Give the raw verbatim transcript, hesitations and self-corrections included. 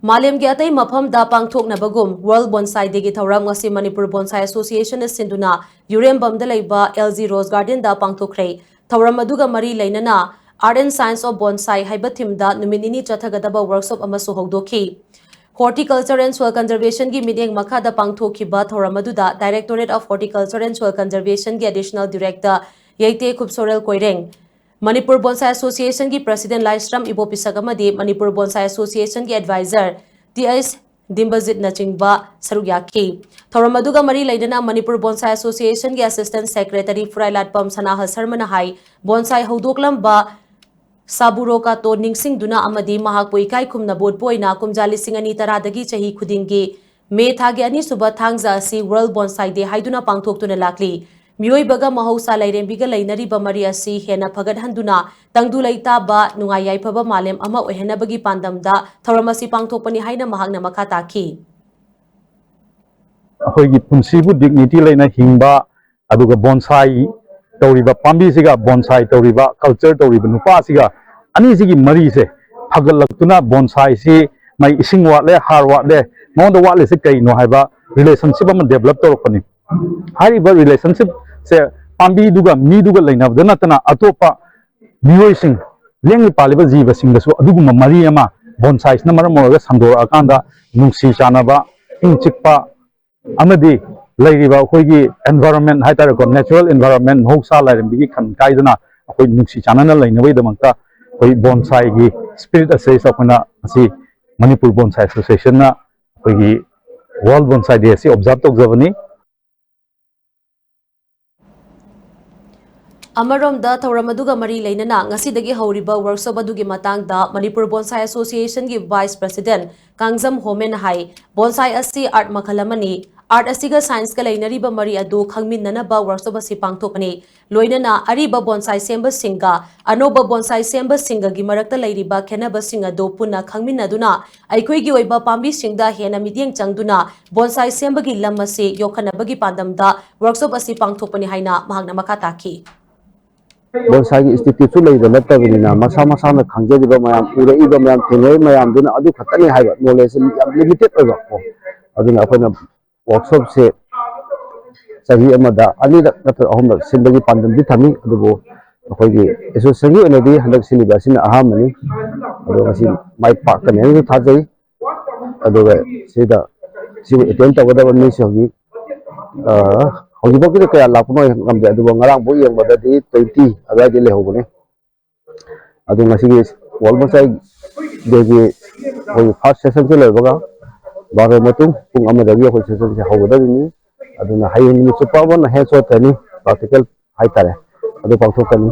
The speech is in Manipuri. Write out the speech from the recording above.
ꯃꯥꯂꯦꯝꯒꯤ ꯑꯇꯩ ꯃꯐꯝꯗ ꯄꯥꯡꯊꯣꯛꯅꯕꯒꯨꯝ World Bonsai Dayꯒꯤ ꯊꯧꯔꯝ ꯉꯁꯤ ꯃꯅꯤꯄꯨꯔ ꯕꯣꯟꯁꯥꯏ ꯑꯦꯁꯣꯁꯤꯌꯦꯁꯟꯅ ꯁꯤꯟꯗꯨꯅ ꯌꯨꯔꯦꯝꯕꯝꯗ ꯂꯩꯕ L G Rose Gardenꯗ ꯄꯥꯡꯊꯣꯛꯈ꯭ꯔꯦ꯫ ꯊꯧꯔꯝ ꯑꯗꯨꯒ ꯃꯔꯤ ꯂꯩꯅꯅ Art and Science of Bonsai ꯍꯥꯏꯕ themeꯗ ꯅꯨꯃꯤꯠ ꯅꯤꯅꯤ ꯆꯠꯊꯒꯗꯕ workshop ꯑꯃꯁꯨ ꯍꯧꯗꯣꯛꯈꯤ꯫ Horticulture and Soil Conservationꯒꯤ ꯃꯤꯠꯌꯦꯡ ꯃꯈꯥꯗ ꯄꯥꯡꯊꯣꯛꯈꯤꯕ ꯊꯧꯔꯝ ꯑꯗꯨꯗ Directorate of Horticulture and Soil Conservationꯒꯤ Additional Director ꯌꯩꯇꯦ ꯈꯨꯞꯁꯣꯔꯦꯜ ꯀꯣꯏꯔꯦꯡ, ꯃꯅꯤꯄꯨꯔ ꯕꯣꯟꯁꯥꯏ ꯑꯦꯁꯣꯁꯤꯌꯦꯁꯟꯒꯤ President ꯂꯥꯏꯁ꯭ꯔꯝ ꯏꯕꯣꯄꯤꯁꯛ ꯑꯃꯗꯤ ꯃꯅꯤꯄꯨꯔ ꯕꯣꯟꯁꯥꯏ ꯑꯦꯁꯣꯁꯤꯌꯦꯁꯟꯒꯤ Advisor T H ꯗꯤꯝꯕꯖꯤꯠꯅꯆꯤꯡꯕ ꯁꯔꯨꯛ ꯌꯥꯈꯤ꯫ ꯊꯧꯔꯝ ꯑꯗꯨꯒ ꯃꯔꯤ ꯂꯩꯅꯅ ꯃꯅꯤꯄꯨꯔ ꯕꯣꯟꯁꯥꯏ ꯑꯦꯁꯣꯁꯤꯌꯦꯁꯟꯒꯤ Assistant Secretary ꯐꯨꯔꯥꯏꯂꯥꯠꯄꯝ ꯁꯅꯥꯍ ꯁꯔꯃꯅ ꯍꯥꯏ, ꯕꯣꯟꯁꯥꯏ ꯍꯧꯗꯣꯛꯂꯝꯕ ꯁꯥꯕꯨꯔꯣ ꯀꯥꯇꯣ ꯅꯤꯡꯁꯤꯡꯗꯨꯅ ꯑꯃꯗꯤ ꯃꯍꯥꯛꯄꯨ ꯏꯀꯥꯏ ꯈꯨꯝꯅꯕ ꯎꯠꯄ ꯑꯣꯏꯅ ꯀꯨꯝꯖꯥ ꯂꯤꯁꯤꯡ ꯑꯅꯤ ꯇꯔꯥꯗꯒꯤ ꯆꯍꯤ ꯈꯨꯗꯤꯡꯒꯤ ꯃꯦ ꯊꯥꯒꯤ ꯑꯅꯤꯁꯨꯕ ꯊꯥꯡꯖ ꯑꯁꯤ World Bonsai Day ꯍꯥꯏꯗꯨꯅ ꯄꯥꯡꯊꯣꯛꯇꯨꯅ ꯂꯥꯛꯂꯤ꯫ ꯃꯤꯑꯣꯏꯕꯒ ꯃꯍꯧꯁꯥ ꯂꯥꯏꯔꯦꯝꯕꯤꯒ ꯂꯩꯅꯔꯤꯕ ꯃꯔꯤ ꯑꯁꯤ ꯍꯦꯟꯅ ꯐꯒꯠꯍꯟꯗꯨꯅ ꯇꯪꯗꯨ ꯂꯩꯇꯥꯕ, ꯅꯨꯡꯉꯥꯏ ꯌꯥꯏꯐꯕ ꯃꯥꯂꯦꯝ ꯑꯃ ꯑꯣꯏꯍꯟꯅꯕꯒꯤ ꯄꯥꯟꯗꯝꯗ ꯊꯧꯔꯝ ꯑꯁꯤ ꯄꯥꯡꯊꯣꯛꯄꯅꯤ ꯍꯥꯏꯅ ꯃꯍꯥꯛꯅ ꯃꯈꯥ ꯇꯥꯈꯤ꯫ ꯑꯩꯈꯣꯏꯒꯤ ꯄꯨꯟꯁꯤꯕꯨ dignity ꯂꯩꯅ ꯍꯤꯡꯕ, ꯑꯗꯨꯒ bonsai ꯇꯧꯔꯤꯕ ꯄꯥꯝꯕꯤꯁꯤꯒ bonsai ꯇꯧꯔꯤꯕ, culture ꯇꯧꯔꯤꯕ ꯅꯨꯄꯥꯁꯤꯒ, ꯑꯅꯤꯁꯤꯒꯤ ꯃꯔꯤꯁꯦ ꯐꯒꯠꯂꯛꯇꯨꯅ bonsaiꯁꯤ ꯃꯥꯏ ꯏꯁꯤꯡ ꯋꯥꯠꯂꯦ, ꯍꯥꯔ ꯋꯥꯠꯂꯦ, ꯃꯉꯣꯟꯗ ꯋꯥꯠꯂꯤꯁꯤ ꯀꯩꯅꯣ ꯍꯥꯏꯕ relationship ꯑꯃ develop ꯇꯧꯔꯛꯄꯅꯤ꯫ ꯍꯥꯏꯔꯤꯕ relationshipꯁꯦ ꯄꯥꯝꯕꯤꯗꯨꯒ ꯃꯤꯗꯨꯒ ꯂꯩꯅꯕꯗ ꯅꯠꯇꯅ ꯑꯇꯣꯞꯄ ꯃꯤꯑꯣꯏꯁꯤꯡ, ꯂꯦꯡ ꯄꯥꯜꯂꯤꯕ ꯖꯤꯕꯁꯤꯡꯗꯁꯨ ꯑꯗꯨꯒꯨꯝꯕ ꯃꯔꯤ ꯑꯃ bonsaisꯅ ꯃꯔꯝ ꯑꯣꯏꯔꯒ ꯁꯟꯗꯣꯔꯛꯑꯀꯥꯟꯗ ꯅꯨꯡꯁꯤ ꯆꯥꯟꯅꯕ, ꯏꯪ ꯆꯤꯛꯄ ꯑꯃꯗꯤ ꯂꯩꯔꯤꯕ ꯑꯩꯈꯣꯏꯒꯤ environment ꯍꯥꯏꯇꯥꯔꯦꯀꯣ, natural environment, ꯃꯍꯧꯁꯥ ꯂꯥꯏꯔꯦꯝꯕꯤꯒꯤ ꯈꯟ ꯀꯥꯏꯗꯅ ꯑꯩꯈꯣꯏ ꯅꯨꯡꯁꯤ ꯆꯥꯟꯅꯅ ꯂꯩꯅꯕꯒꯤꯗꯃꯛꯇ ꯑꯩꯈꯣꯏ bonsaiꯒꯤ spirit ꯑꯁꯤ ꯑꯩꯈꯣꯏꯅ ꯉꯁꯤ ꯃꯅꯤꯄꯨꯔ Bonsai Associationꯅ ꯑꯩꯈꯣꯏꯒꯤ World Bonsai Day ꯑꯁꯤ observe ꯇꯧꯖꯕꯅꯤ꯫ ꯑꯃꯔꯣꯝꯗ ꯊꯧꯔꯝ ꯑꯗꯨꯒ ꯃꯔꯤ ꯂꯩꯅꯅ ꯉꯁꯤꯗꯒꯤ ꯍꯧꯔꯤꯕ workshop ꯑꯗꯨꯒꯤ ꯃꯇꯥꯡꯗ Manipur Bonsai Associationꯒꯤ Vice President Kangjam ꯍꯣꯃꯦꯟꯅ ꯍꯥꯏ, bonsai ꯑꯁꯤ art ꯃꯈꯜ ꯑꯃꯅꯤ꯫ Art ꯑꯁꯤꯒ scienceꯀ ꯂꯩꯅꯔꯤꯕ ꯃꯔꯤ ꯑꯗꯨ ꯈꯪꯃꯤꯟꯅꯅꯕ workshop ꯑꯁꯤ ꯄꯥꯡꯊꯣꯛꯄꯅꯤ꯫ ꯂꯣꯏꯅꯅ ꯑꯔꯤꯕ bonsai ꯁꯦꯝꯕꯁꯤꯡꯒ ꯑꯅꯧꯕ bonsai ꯁꯦꯝꯕꯁꯤꯡꯒꯒꯤ ꯃꯔꯛꯇ ꯂꯩꯔꯤꯕ ꯈꯦꯠꯅꯕꯁꯤꯡ ꯑꯗꯨ ꯄꯨꯟꯅ ꯈꯪꯃꯤꯟꯅꯗꯨꯅ ꯑꯩꯈꯣꯏꯒꯤ ꯑꯣꯏꯕ ꯄꯥꯝꯕꯤꯁꯤꯡꯗ ꯍꯦꯟꯅ ꯃꯤꯠꯌꯦꯡ ꯆꯪꯗꯨꯅ bonsai ꯁꯦꯝꯕꯒꯤ ꯂꯝ ꯑꯁꯤ ꯌꯣꯛꯈꯠꯅꯕꯒꯤ ꯄꯥꯟꯗꯝꯗ workshop ꯑꯁꯤ ꯄꯥꯡꯊꯣꯛꯄꯅꯤ ꯍꯥꯏꯅ ꯃꯍꯥꯛꯅ ꯃꯈꯥ ꯇꯥꯈꯤ꯫ ꯕꯣꯟꯁꯥꯏꯒꯤ ꯏꯟꯁꯇꯤꯇ꯭ꯌꯨꯠꯁꯨ ꯂꯩꯕ ꯅꯠꯇꯕꯅꯤꯅ, ꯃꯁꯥ ꯃꯁꯥꯅ ꯈꯪꯖꯔꯤꯕ ꯃꯌꯥꯝ, ꯎꯔꯛꯏꯕ ꯃꯌꯥꯝ, ꯊꯦꯡꯅꯔꯤꯕ ꯃꯌꯥꯝꯗꯨꯅ ꯑꯗꯨ ꯈꯛꯇꯅꯤ ꯍꯥꯏꯕ ꯅꯣꯂꯦꯖꯁꯦ ꯌꯥꯝ ꯂꯤꯃꯤꯇꯦꯠ ꯑꯣꯏꯕ ꯀꯣ꯫ ꯑꯗꯨꯅ ꯑꯩꯈꯣꯏꯅ ꯋꯥꯔꯛꯁꯣꯞꯁꯦ ꯆꯍꯤ ꯑꯃꯗ ꯑꯅꯤꯔꯛ ꯅꯠꯇ꯭ꯔꯒ ꯑꯍꯨꯝꯂꯛ ꯁꯤꯟꯕꯒꯤ ꯄꯥꯟꯗꯝꯗꯤ ꯊꯝꯃꯤ꯫ ꯑꯗꯨꯕꯨ ꯑꯩꯈꯣꯏꯒꯤ ꯑꯦꯁꯣꯁꯤꯌꯦꯁꯟꯒꯤ ꯑꯣꯏꯅꯗꯤ ꯍꯟꯗꯛ ꯁꯤꯜꯂꯤꯕ ꯑꯁꯤꯅ ꯑꯍꯥꯟꯕꯅꯤ꯫ ꯑꯗꯣ ꯃꯁꯤ ꯃꯥꯏ ꯄꯥꯛꯀꯅꯤ ꯍꯥꯏꯅꯁꯨ ꯊꯥꯖꯩ꯫ ꯑꯗꯨꯒ ꯁꯤꯗ ꯁꯤꯕꯨ ꯑꯦꯇꯦꯟ ꯇꯧꯒꯗꯕ ꯃꯤꯁꯦ ꯍꯧꯖꯤꯛ, ꯑ, ꯍꯧꯖꯤꯛꯐꯥꯎꯒꯤꯗꯤ ꯀꯌꯥ ꯂꯥꯛꯄꯅꯣ ꯉꯝꯗꯦ, ꯑꯗꯨꯕꯨ ꯉꯔꯥꯡꯐꯥꯎ ꯌꯦꯡꯕꯗꯗꯤ ꯇ꯭ꯋꯦꯟꯇꯤ ꯑꯗꯨꯋꯥꯏꯗ ꯂꯩꯍꯧꯕꯅꯤ꯫ ꯑꯗꯨ ꯉꯁꯤꯒꯤ ꯋꯥꯔꯜ ꯕꯣꯟꯁꯥꯏ ꯗꯦꯒꯤ ꯑꯩꯈꯣꯏꯒꯤ ꯐꯥꯔꯁ ꯁꯦꯁꯟꯁꯤ ꯂꯣꯏꯕꯒ ꯕꯥꯔꯣ ꯃꯇꯨꯡ ꯄꯨꯡ ꯑꯃꯗꯒꯤ ꯑꯩꯈꯣꯏ ꯁꯦꯁꯟꯁꯦ ꯍꯧꯒꯗꯧꯔꯤꯅꯤ꯫ ꯑꯗꯨꯅ ꯍꯌꯦꯡ ꯅꯨꯃꯤꯠ ꯆꯨꯞꯄ ꯑꯃꯅ ꯍꯦꯟ ꯁꯣ ꯇ꯭ꯔꯦꯅꯤꯡ, ꯄ꯭ꯔꯥꯛꯇꯤꯀꯦꯜ ꯍꯥꯏꯇꯥꯔꯦ, ꯑꯗꯨ ꯄꯥꯡꯊꯣꯛꯀꯅꯤ꯫